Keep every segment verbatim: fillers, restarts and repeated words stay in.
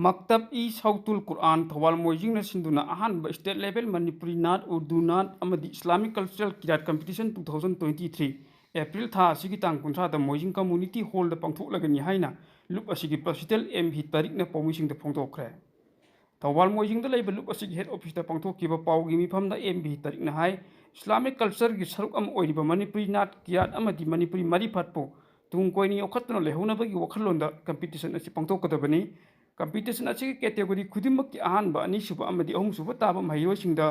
ꯃꯛꯇꯕ-ꯏ-ꯁꯧꯇꯨꯜ ꯀꯨꯔꯑꯥꯟ ꯊꯧꯕꯥꯜ ꯃꯣꯏꯖꯤꯡꯅ ꯁꯤꯟꯗꯨꯅ ꯑꯍꯥꯟꯕ State Level Manipuri ꯅꯥꯠ, ꯎꯔꯗꯨ ꯅꯥꯠ ꯑꯃꯗꯤ Islamic Cultural Kirat Competition two thousand twenty three April ꯊꯥ ꯑꯁꯤꯒꯤ ꯇꯥꯡ ꯀꯨꯟꯊ꯭ꯔꯥꯗ ꯃꯣꯏꯖꯤꯡ Community Hallꯗ ꯄꯥꯡꯊꯣꯛꯂꯒꯅꯤ ꯍꯥꯏꯅ ꯂꯨꯞ ꯑꯁꯤꯒꯤ President ꯑꯦꯝ ꯚꯤ ꯇꯥꯔꯤꯛꯅ ꯄꯥꯎꯃꯤꯁꯤꯡꯗ ꯐꯣꯡꯗꯣꯛꯈ꯭ꯔꯦ꯫ ꯊꯧꯕꯥꯜ ꯃꯣꯏꯖꯤꯡꯗ ꯂꯩꯕ ꯂꯨꯞ ꯑꯁꯤꯒꯤ Head Officeꯇ ꯄꯥꯡꯊꯣꯛꯈꯤꯕ ꯄꯥꯎꯒꯤ ꯃꯤꯐꯝꯗ ꯑꯦꯝ ꯚꯤ ꯇꯥꯔꯤꯛꯅ ꯍꯥꯏ, Islamic Cultureꯒꯤ ꯁꯔꯨꯛ ꯑꯃ ꯑꯣꯏꯔꯤꯕ ꯃꯅꯤꯄꯨꯔꯤ ꯅꯥꯠ, ꯀꯤꯔꯥꯠ ꯑꯃꯗꯤ ꯃꯅꯤꯄꯨꯔꯤ ꯃꯔꯤꯐꯠꯄꯨ ꯇꯨꯡ ꯀꯣꯏꯅ ꯌꯣꯛꯈꯠꯇꯨꯅ ꯂꯩꯍꯧꯅꯕꯒꯤ ꯋꯥꯈꯜꯂꯣꯟꯗ Competition ꯑꯁꯤ ꯄꯥꯡꯊꯣꯛꯀꯗꯕꯅꯤ꯫ Competition ꯑꯁꯤꯒꯤ category ꯈꯨꯗꯤꯡꯃꯛꯀꯤ ꯑꯍꯥꯟꯕ, ꯑꯅꯤꯁꯨꯕ ꯑꯃꯗꯤ ꯑꯍꯨꯝꯁꯨꯕ ꯇꯥꯕ ꯃꯍꯩꯔꯣꯏꯁꯤꯡꯗ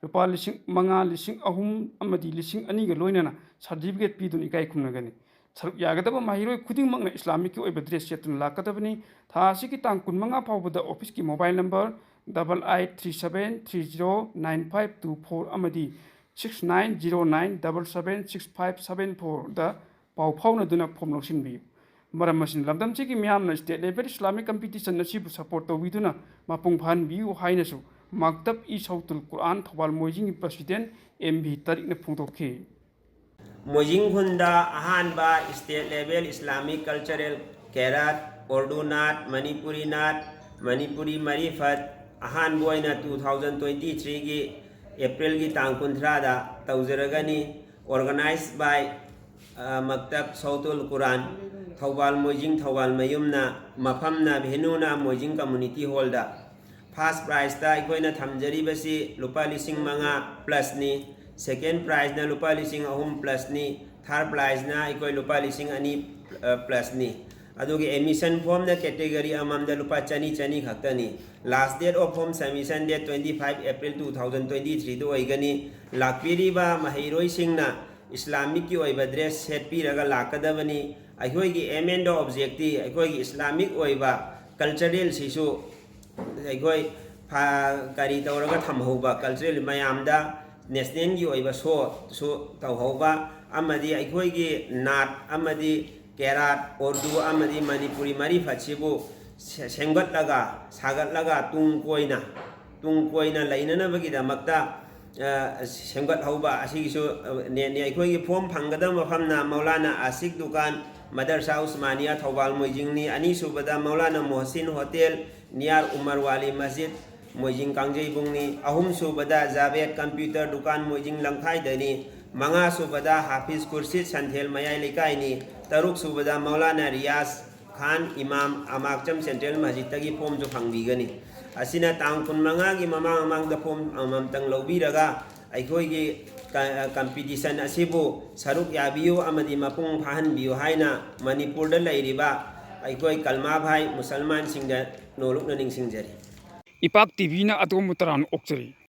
ꯂꯨꯄꯥ ꯂꯤꯁꯤꯡ ꯃꯉꯥ, ꯂꯤꯁꯤꯡ ꯑꯍꯨꯝ ꯑꯃꯗꯤ ꯂꯤꯁꯤꯡ ꯑꯅꯤꯒ ꯂꯣꯏꯅꯅ certificate ꯄꯤꯗꯨꯅ ꯏꯀꯥꯏ ꯈꯨꯝꯅꯒꯅꯤ꯫ ꯁꯔꯨꯛ ꯌꯥꯒꯗꯕ ꯃꯍꯩꯔꯣꯏ ꯈꯨꯗꯤꯡꯃꯛꯅ Islamicꯀꯤ ꯑꯣꯏꯕ dress ꯁꯦꯠꯇꯨꯅ ꯂꯥꯛꯀꯗꯕꯅꯤ꯫ ꯊꯥ ꯑꯁꯤꯒꯤ ꯇꯥꯡ ꯀꯨꯟꯃꯉꯥ ꯐꯥꯎꯕꯗ officeꯀꯤ mobile number double eight three seven three zero nine five two four ꯑꯃꯗꯤ six nine zero nine double seven six five seven fourꯗ ꯄꯥꯎ ꯐꯥꯎꯅꯗꯨꯅ form ꯂꯧꯁꯤꯟꯕꯤꯌꯨ꯫ ꯃꯔꯝ ꯑꯁꯤꯅ, ꯂꯝꯗꯝꯁꯤꯒꯤ ꯃꯤꯌꯥꯝꯅ State Level Islamic Competition ꯑꯁꯤꯕꯨ support ꯇꯧꯕꯤꯗꯨꯅ ꯃꯄꯨꯡ ꯐꯥꯍꯟꯕꯤꯌꯨ ꯍꯥꯏꯅꯁꯨ ꯃꯛꯇꯕ-ꯏ-ꯁꯧꯇꯨꯜ ꯀꯨꯔꯑꯥꯟ ꯊꯧꯕꯥꯜ ꯃꯣꯏꯖꯤꯡꯒꯤ President ꯑꯦꯝ ꯚꯤ ꯇꯥꯔꯤꯛꯅ ꯐꯣꯡꯗꯣꯛꯈꯤ꯫ ꯃꯣꯏꯖꯤꯡ ꯈꯨꯟꯗ ꯑꯍꯥꯟꯕ State Level Islamic Cultural Kirat, Urdu ꯅꯥꯠ, ꯃꯅꯤꯄꯨꯔꯤ ꯅꯥꯠ, ꯃꯅꯤꯄꯨꯔꯤ ꯃꯔꯤꯐꯠ ꯑꯍꯥꯟꯕ ꯑꯣꯏꯅ two thousand twenty threeꯒꯤ Aprilꯒꯤ ꯇꯥꯡ ꯀꯨꯟꯊ꯭ꯔꯥꯗ ꯇꯧꯖꯔꯒꯅꯤ꯫ Organized by ꯃꯛꯇꯕ ꯁꯧꯇꯨꯜ Quran, Thoubal Moijing Thoubal ꯃꯌꯨꯝꯅ, ꯃꯐꯝꯅ, venueꯅ Moijing Community Hallꯗ꯫ First prizeꯇ ꯑꯩꯈꯣꯏꯅ ꯊꯝꯖꯔꯤꯕꯁꯤ ꯂꯨꯄꯥ ꯂꯤꯁꯤꯡ ꯃꯉꯥ plusꯅꯤ꯫ Second prizeꯅ ꯂꯨꯄꯥ ꯂꯤꯁꯤꯡ ꯑꯍꯨꯝ plusꯅꯤ꯫ Third prizeꯅ ꯑꯩꯈꯣꯏ ꯂꯨꯄꯥ ꯂꯤꯁꯤꯡ ꯑꯅꯤ plusꯅꯤ꯫ ꯑꯗꯨꯒ admission formꯅ category ꯑꯃꯃꯝꯗ ꯂꯨꯄꯥ ꯆꯅꯤ ꯆꯅꯤ ꯈꯛꯇꯅꯤ꯫ Last date of form submission date twenty five April two thousand twenty threeꯗ ꯑꯣꯏꯒꯅꯤ꯫ ꯂꯥꯛꯄꯤꯔꯤꯕ ꯃꯍꯩꯔꯣꯏꯁꯤꯡꯅ Islamicꯀꯤ ꯑꯣꯏꯕ dress ꯁꯦꯠꯄꯤꯔꯒ ꯂꯥꯛꯀꯗꯕꯅꯤ꯫ ꯑꯩꯈꯣꯏꯒꯤ aim and objectꯇꯤ ꯑꯩꯈꯣꯏꯒꯤ Islamic ꯑꯣꯏꯕ culturalꯁꯤꯁꯨ ꯑꯩꯈꯣꯏ ꯀꯔꯤ ꯇꯧꯔꯒ ꯊꯝꯍꯧꯕ, cultural ꯃꯌꯥꯝꯗ nationalꯒꯤ ꯑꯣꯏꯕ showꯁꯨ ꯇꯧꯍꯧꯕ ꯑꯃꯗꯤ ꯑꯩꯈꯣꯏꯒꯤ ꯅꯥꯠ ꯑꯃꯗꯤ ꯀꯦꯔꯥꯠ, ꯎꯔꯗꯨ ꯑꯃꯗꯤ ꯃꯅꯤꯄꯨꯔꯤ ꯃꯔꯤꯐꯠꯁꯤꯕꯨ ꯁꯦꯝꯒꯠꯂꯒ ꯁꯥꯒꯠꯂꯒ ꯇꯨꯡ ꯀꯣꯏꯅ ꯇꯨꯡ ꯀꯣꯏꯅ ꯂꯩꯅꯅꯕꯒꯤꯗꯃꯛꯇ ꯁꯦꯝꯒꯠꯍꯧꯕ ꯑꯁꯤꯒꯤꯁꯨ ꯅꯦꯠꯅꯤ꯫ ꯑꯩꯈꯣꯏꯒꯤ form ꯐꯪꯒꯗꯕ ꯃꯐꯝꯅ ꯃꯧꯂꯥꯅꯥ ꯑꯥꯁꯤꯛ ꯗꯨꯀꯥꯟ, ꯃꯗꯔꯁꯥ ꯎꯁꯃꯥꯅꯤꯌꯥ ꯊꯧꯕꯥꯜ ꯃꯣꯏꯖꯤꯡꯅꯤ꯫ ꯑꯅꯤꯁꯨꯕꯗ ꯃꯧꯂꯥꯅꯥ ꯃꯣꯍꯁꯤꯟ ꯍꯣꯇꯦꯜ ꯅꯤꯌꯥꯔ ꯎꯃꯔ ꯋꯥꯂꯤ ꯃꯁꯖꯤꯗ ꯃꯣꯏꯖꯤꯡ ꯀꯥꯡꯖꯩꯕꯨꯡꯅꯤ꯫ ꯑꯍꯨꯝꯁꯨꯕꯗ ꯖꯥꯕꯦꯗ ꯀꯝꯄ꯭ꯌꯨꯇꯔ ꯗꯨꯀꯥꯟ ꯃꯣꯏꯖꯤꯡ ꯂꯝꯈꯥꯏꯗꯅꯤ꯫ ꯃꯉꯥꯁꯨꯕꯗ ꯍꯥꯐꯤꯖ ꯈꯨꯔꯁꯤꯗ ꯁꯟꯊꯦꯜ ꯃꯌꯥꯏ ꯂꯩꯀꯥꯏꯅꯤ꯫ ꯇꯔꯨꯛꯁꯨꯕꯗ ꯃꯧꯂꯥꯅꯥ ꯔꯤꯌꯥꯖ ꯈꯥꯟ ꯏꯃꯥꯝ ꯑꯃꯥꯛꯆꯝ ꯁꯦꯟꯇ꯭ꯔꯦꯜ ꯃꯁꯖꯤꯗꯇꯒꯤ ꯐꯣꯝꯁꯨ ꯐꯪꯕꯤꯒꯅꯤ꯫ ꯑꯁꯤꯅ ꯇꯥꯡ ꯀꯨꯟꯃꯉꯥꯒꯤ ꯃꯃꯥꯡ ꯃꯃꯥꯡꯗ ꯐꯣꯝ ꯑꯃꯃꯝꯇꯪ ꯂꯧꯕꯤꯔꯒ ꯑꯩꯈꯣꯏꯒꯤ ꯀ-, ꯀꯝꯄꯤꯇꯤꯁꯟ ꯑꯁꯤꯕꯨ ꯁꯔꯨꯛ ꯌꯥꯕꯤꯌꯨ ꯑꯃꯗꯤ ꯃꯄꯨꯡ ꯐꯥꯍꯟꯕꯤꯌꯨ ꯍꯥꯏꯅ ꯃꯅꯤꯄꯨꯔꯗ ꯂꯩꯔꯤꯕ ꯑꯩꯈꯣꯏ ꯀꯜꯃꯥ ꯚꯥꯏ ꯃꯨꯁꯜꯃꯥꯟꯁꯤꯡꯗ ꯅꯣꯂꯨꯛꯅ ꯅꯤꯡꯁꯤꯡꯖꯔꯤ꯫ ꯏꯄꯥꯛ ꯇꯤꯚꯤꯅ ꯑꯗꯣꯝꯕꯨ ꯇꯔꯥꯝꯅ ꯑꯣꯛꯆꯔꯤ꯫